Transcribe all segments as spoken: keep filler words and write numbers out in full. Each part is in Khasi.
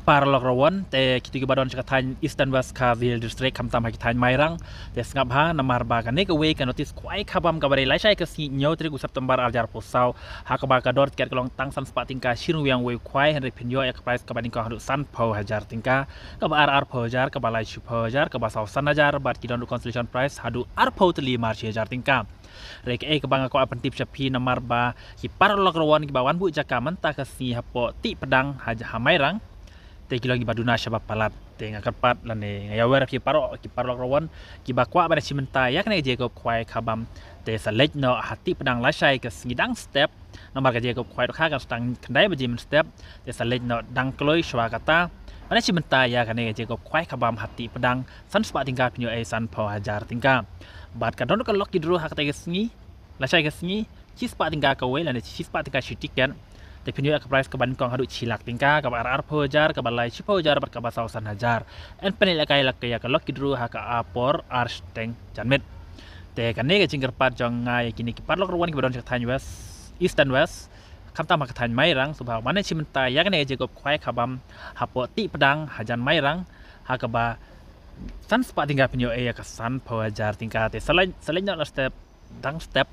Paralok rawon, te kito kiba don sha ka thaiñ Eastern West Khasi Hills District, khamtam ha ki thaiñ Mairang. Te sngap ha, namar ba kane kawei ka notice khwai khabam kaba dei lashai ka sngi hynñiew tarik u September arhajar arphew saw, ha kaba ka dor tiket ka long tang san spah tyngka shi ryngwiang wei u khwai, hynrei phin ïoh ïa ka prize kaba nyngkong haduh sanphew hajar tyngka, kaba ar arphew hajar, kaba lai shiphew hajar, kaba saw san hajar, bad ki don ruh consolation prize haduh arphew tylli marshi hajar tyngka. Hynrei kaei kaba nga kwah pyntip sha phi, namar ba ki paralok rawon kiba wan buh jaka mynta ka sngi hapoh Tih Pdang ha, ha Mairang, te ki long kiba duna shaba palat. Te nga kyrpad lane nga ïawer ïa phi baroh ki paralok rawon kiba kwah ban ïashim bynta ïa kane ka jingïakob khwai khabam, te sa leit noh ha Tih Pdang lashai ka sngi dang step, namar ka jingïakob khwai ruh kan sdang khyndai baje mynstep. Te sa leit noh dang kloi shuwa kata ban ïashim bynta ïa kane ka jingïakob khwai khabam ha Tih Pdang, san spah tyngka phin ïoh ei sanphew hajar tyngka. Bad ka don ka lucky draw ha katei ka sngi, lashai ka sngi, shi spah tyngka kawei lane shi spah tyngka shi tiket. Te phin ïoh ïa ka prize kaba nyngkong haduh shi lak tyngka, kaba ar arphew hajar, kaba lai shiphew hajar, bad kaba saw san hajar. Yn pynlehkai ïa ka lucky draw ha ka por ar shiteng janmiet. Te kane ka jingkyrpad jong nga ïa kine ki paralok rawon kiba don sha ka thaiñ West, Eastern West, khamtam ha ka thaiñ Mairang, sngewbha wan ïashim bynta ïa kane ka jingïakob khwai khabam hapoh Tih Pdang hajan Mairang, ha kaba san spah tyngka phin ïoh ei ïa ka sanphew hajar tyngka. Te sa leit, sa leit noh la step, dang step,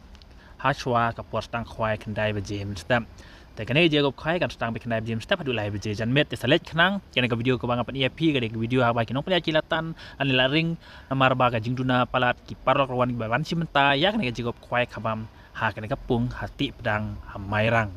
ha shuwa ka por sdang khwai khyndai baje mynstep. Te kane ka jingïakob khwai kan sdang beit khyndai baje mynstep haduh lai baje janmiet. Te sa leit khnang, kane ka video kaba nga pyni ïa phi ka dei ka video haba ki nongpynïaid ki la tan lane la ring, namar ba ka jingduna palat ki paralok rawon kiba wan shim bynta ïa kane ka jingïakob khwai khabam ha kane ka pung ha Tih Pdang ha Mairang.